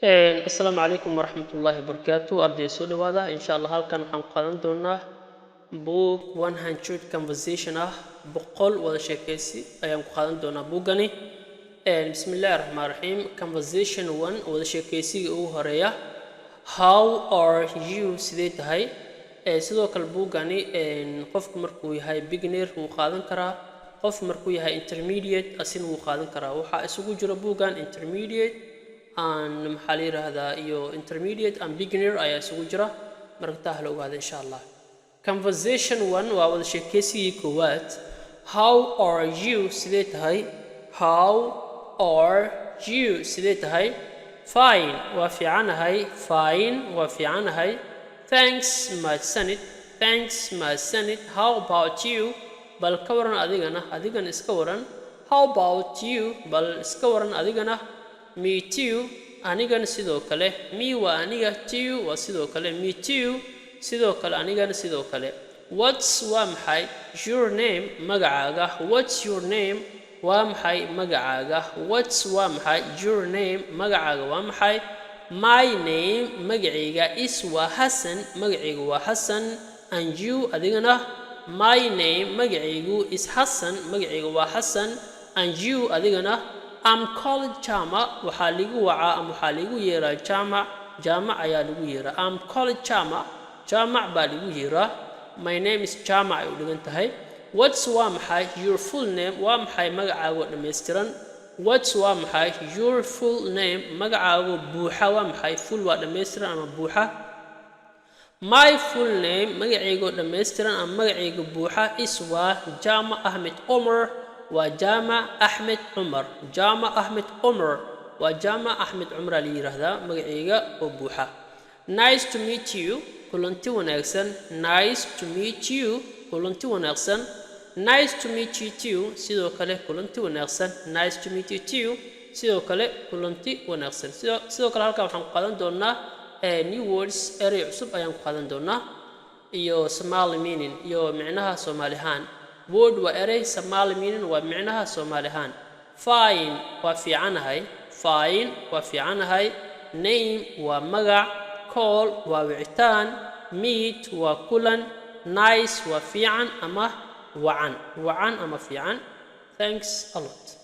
Asalaamu calaykum waraxmatullaahi wabarakaatu. Arday, soo dhawaada. Insha Allah halkan waxaan ku qaadan doonaa book 100 conversation ah, 100 wada sheekaysi ayaan ku qaadan doonaa buuggani. Bismi illaahi raxmaan raxiim. Conversation one, wada sheekaysiga ugu horeeya. How are you? Sidee tahay? Sidoo kale buuggani qofku markuu yahay beginner wuu qaadan karaa, qof markuu yahay intermediate asina wuu qaadan karaa. Waxaa isugu jira buuggan intermediate and, maxaa la yiraahdaa, iyo intermediate and beginner ayaa isugu jira. Marka taa hala ogaada, insha Allah. Conversation one waa wada sheekaysigii koowaad. How are you? Sidee tahay? How are you? Sidee tahay? Fine, waa fiicanahay. Fine, waa fiicanahay. Thanks, mahadsanid. Thanks, mahadsanid. How about you? Bal ka waran adigana? Adigana iska waran. How about you? Bal iska waran adigana? Me too, anigana sidoo kale. Me waa aniga, too waa sidoo kale. Me too, sidoo kale, anigana sidoo kale. What's, waa maxay, your name, magacaaga? What's your name? Waa maxay magacaaga? What's, waa maxay, your name, magacaaga waa maxay? My name, magacayga, is, waa Xasan. Magacayga waa Xasan. And you, adigana? My name, magacaygu, is Xasan. Magacayga waa Xasan. And you, adigana? I'm called Jama. Waxaa ligu wacaa ama waxaa ligu yeeraa Jamac. Jaamac ayaa lagu yeeraa. I'm called Jama. Jaamac baa ligu yeeraa. My name is Jamac ay u dhigan tahay. What's, waa maxay, your full name? Waa maxay magacaagoo dhammaystiran? What's, waa maxay, your full name? Magacaagoo buuxa waa maxay? Full waa dhammaystiran ama buuxa. My full name, magacaygoo dhammaystiran ama magacayga buuxa, is, waa, Jama Ahmed Omar. Waa Jama Axmed Cumar. Jama Axmed Cumar, waa Jaamac Axmed Cumar la yidhaahdaa magacayga oo buuxa. Nice to meet you, kulanti wanaagsan. Nice to meet you, kulanti wanaagsan. Nice to meet you too, sidoo kale kulanti wanaagsan. Nice to meet you too, sidoo kale kulanti wanaagsan. Sidoo kale halkan waxaan ku qaadan doonaa new words, erey cusub ayaan ku qaadan doonaa, iyo Somali meaning, iyo micnaha Soomaali ahaan. Word waa erey, Somali meaning waa micnaha Soomaali ahaan. Fine, waa fiicanahay. Fine, waa fiicanahay. Name waa magac. Call waa wicitaan. Meet waa kulan. Nice waa fiican ama wacan, wacan ama fiican. Thanks a lot.